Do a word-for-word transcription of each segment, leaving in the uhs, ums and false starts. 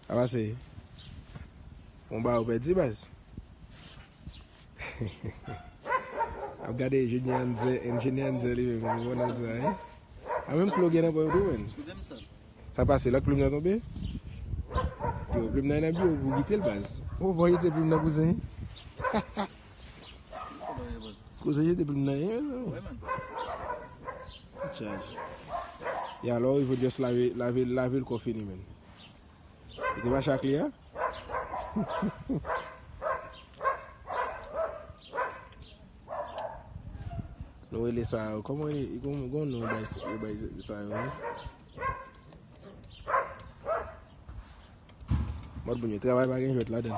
Sa pase? Bon, ba ou pèdi, baz. Ap gade enjenyè Anzè, enjenyè Anzè li menm, bon nan sa, hein? A menm klo gen nan pwen tou, menn. Sa pase, lòt plim nan tonbe? Yo, plim nan nan biwo pou kite l, baz. Ou pa jete plim nan, kouzen? Kouzen jete plim nan, hein? Chaj. E alò, il faut just lave, lave, lave l kò fini, menn. Li te mache ak li a? Nou rele sa, kòman li, li gon, gon non bay, yo bay sa yo, wi. Mòd moun yo travay pa gen jwèt ladan.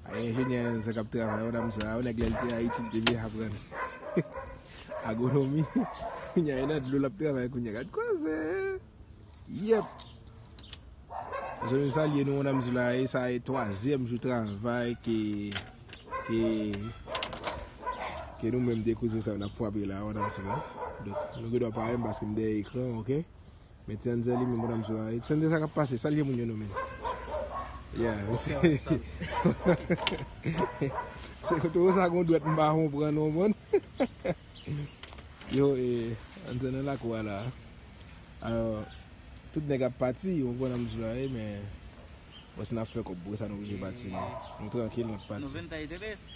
Ay, enjenyè sa k ap travay, yon dam sa, yon nèg lè l te Ayiti, l te vin aprann agwonomi. Kounye a, e nan dlo l ap travay kounye a. Gad koze! Yèp! Zanmi m, salye nou, yon dam sa la, e sa e twazyèm jou travay ke, ke, ke nou menm de kouzen sa yo n ap frape la, yon dam sa la. Donk, nou gen dwa pa wè m paske m dèyè ekran, oke? Men ti Anzè li menm, bonòm sou la. Ti Anzè, sa k ap pase? Salye moun yo non, men. Yeah, se, se kote w sa gon dwèt m pa konprann non, bon. Yo, e, Anzè nan lakou a la. Alò, tout nèg ap pati, ou konprann m sou la, e, men, bon, si n ap fè kòb, pou sa nou oblije pati, men. Nou trankil, n ap pati. Noventa y tres.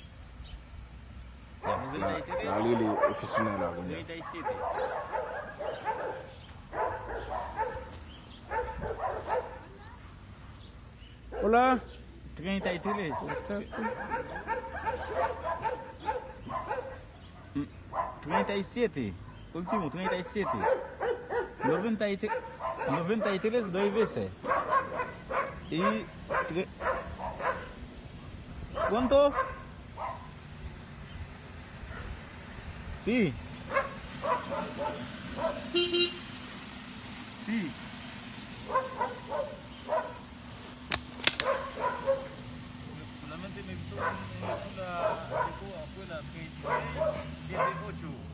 Yes, la, la rele ofisyèl la kounye a. Treinta y siete. Hola. Treinta y tres. Treinta y siete. Último, treinta y siete. Noventa y tres, noventa y tres, dos veces. Y tre-, ¿cuánto? Sí. Sí. Solamente me gustó un, un, una, una, una, una, treinta y seis, siete ocho.